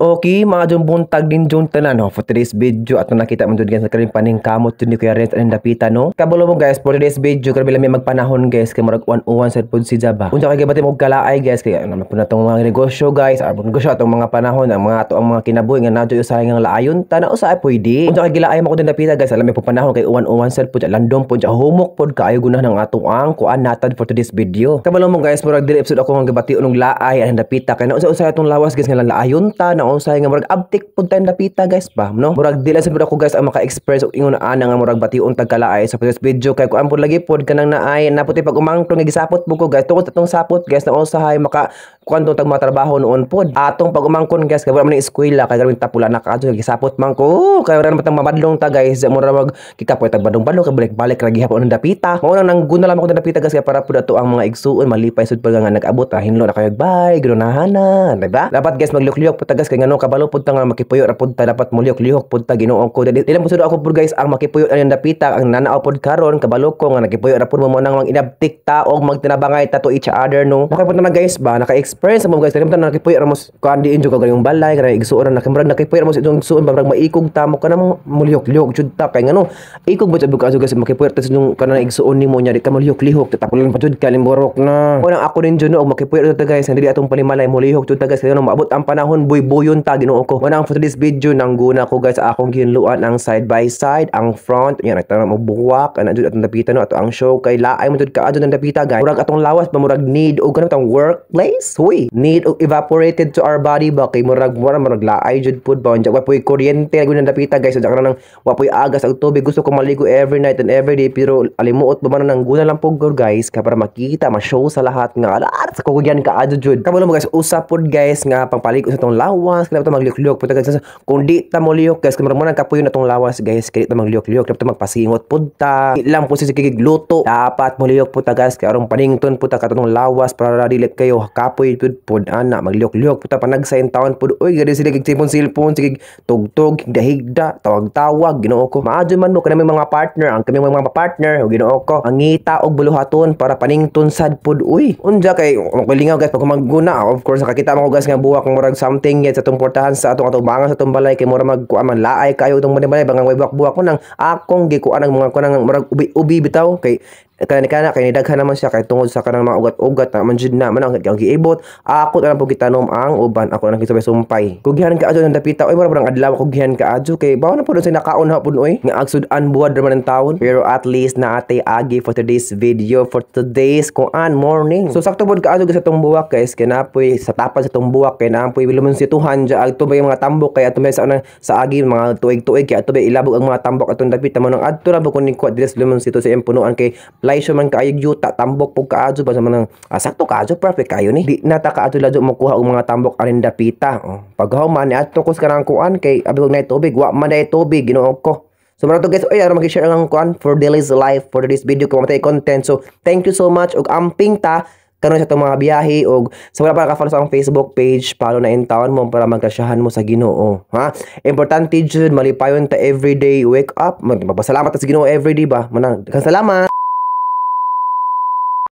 Okay, mga jung buntag din jung tanan, no? For today's video at nakita mo jud, guys, karon paning kamot jud ni Kuya Renz aning dapita, no. Kabalo mo, guys, for today's video grabe lami magpanahon, guys, kay murag uwan-uwan sad pud si Jaba. Unsa kay gibati mo kalaay, guys, kay ano man pud natong mga negosyo, guys, ar negosyo atong mga panahon ang mga ato ang mga kinabuhi nga nadyo usahay nga laayon ta na usahay pwede. Unsa kay gilaay mo ko din dapita, guys, alam mo panahon kay uwan-uwan sad pud, landong pud, humok pud kaayo gunah ng ato ang kuan natad for today's video. Kabalo mo, guys, murag dili episode ako nga gibati og laay aning dapita kay nausa usahay atong lawas, guys, nga laayon ta na usahay nga murag abtik pud tayong dapita, guys, ba, no? Murag dili sad pud ako, guys, ang maka-experience og ingon ana nga murag bation tag kalaay sa today's video kay kuan pud lagi pud kanang naay naputi pag umangkon nga gisapot mo ko, guys, tungod sa atong sapot, guys, na usahay maka kuan tong tag mga trabaho noon pud atong pag umangkon, guys, kay wala man ning eskwela kay gawin tapula na kaadto gisapot man ko kay wala man tang mamadlong ta, guys. Mura mag kikapoy tag badong-badong kay balik-balik ra gihapon ang dapita. Mao nang nangguna lamang ko ng dapita, guys, kay para pud ato ang mga igsuon malipay sud pag nga nag-abot ah, hinlo na kayo, bye ginunahanan, diba? Dapat, guys, maglihok-lihok pud ta, guys, kay ngano kabalo pud ta nga makipuyo ra pud ta. Dapat mulihok-lihok pud ta. Ginoo ko, dili lang pud ako pud, guys, ang makipuyo ani dapita. Ang nanaaw pud karon kabalo ko nga nakipuyo ra pud mo nang mang inabtik ta og magtinabangay ta to each other, no? Okay pud na, guys, ba naka-experience mo, guys, kay ta nakipuyo ra mo kuan diin jud ka yung balay kay igsuon ra nakimurag nakipuyo ra mo sa itong igsuon ba murag maikog ta mo kanang mulihok-lihok jud ta kay ngano ikog ba jud ka, guys, makipuyo ta sa yung kanang igsuon nimo nya di ka mulihok-lihok tatapulan pa jud ka limborok na. Unang ako din jud, no, og makipuyo ra ta, guys, dili atong panimalay mulihok jud ta, guys, kay ngano maabot ang panahon buy-buyon ta. Ginoo ko. Unang for this video nangguna ko, guys, akong gihinluan ang side by side, ang front yan nagtanong mo buwak ana jud atong dapita, no? Ato ang show kay laay mo jud ka adto ng dapita, guys. Murag atong lawas ba murag need og kanang tang workplace, huy, need og evaporated to our body ba kay murag murag murag laay jud pud ba. Unja wa poy kuryente lagi ng dapita, guys, unja kanang wa poy agas ang tubig. Gusto ko maligo every night and every day pero alimuot ba man nang guna lang pud, guys, kay para makita ma-show sa lahat nga ala sa kugyan ka adto jud. Kabalo mo, guys, usa pud, guys, nga pangpaligo sa atong lawas kaya maglihok-lihok pud, guys. Kung di ta molihok, guys, kay murag mo nang kapuyo na atong lawas, guys, kay di ta maglihok-lihok dapat magpasingot pud ta. Di lang po si sige luto, dapat molihok pud ta, guys, kay aron panington pud ta katong lawas para dili kayo kapoy pud pud ana. Maglihok-lihok pud ta panagsa taon pud. Uy, gadi sila gig silpon sige tugtog higda-higda tawag-tawag. Ginoo ko, maadyo man mo kanang mga partner ang kami mga partner. Ginoo ko, angita og buluhaton para panington sad pud. Uy, unja kay makilingaw, guys, pag magguna. Of course nakakita mo ko, guys, nga buwak murag something yet sa atong portahan sa atong atubangan sa atong balay kay mura mag kuan man laay kayo itong balay bangang way buwak-buwak ko nang akong gikuan ang mga kuan murag ubi-ubi bitaw kay kani kana kay nidaghan naman siya kay tungod sa kanang mga ugat-ugat na man jud na man ang giibot. Ako na lang po gitanom ang uban, ako na lang gisabay sumpay. Kugihan ka adyo ng dapita oy, mura parang adlaw kugihan ka adyo kay bawo na po sa nakaon hapon oy nga agsud-an buwad ra man ang taon. Pero at least naatay agi for today's video, for today's kuan morning. So sakto pod kaadyo sa tong buwak, guys, kay napoy sa tapad sa tong buwak kay napoy lumonsituhan dya agto ba yung mga tambok kay ato may sa unang sa agi mga tuig-tuig kay ato ba ilabog ang mga tambok atong dapita mo nang adto ra ba kun ni kuha diri sa lumonsito sa iyang punuan kay laysyo man kaayo yuta tambok pug kaadyo ba sa manang sakto kaadyo, perfect kayo ni di na ta kaadyo ladyo mokuha og mga tambok aning dapita. Oh, paghuman ni adto ko sa kanang kuan kay abi ko nay tubig, wa man day tubig. Ginoo ko. So mara to, guys, oy, aron mag-share ang kuan for daily life for this video kung matay content. So thank you so much og amping ta karon sa itong mga biyahe. Og sa wala pa naka-follow sa akong Facebook page, follow na in taon mo para magkasyahan mo sa Ginoo, ha? Importante jud malipayon ta everyday, wake up, magpasalamat ta sa Ginoo everyday ba. Manang salamat.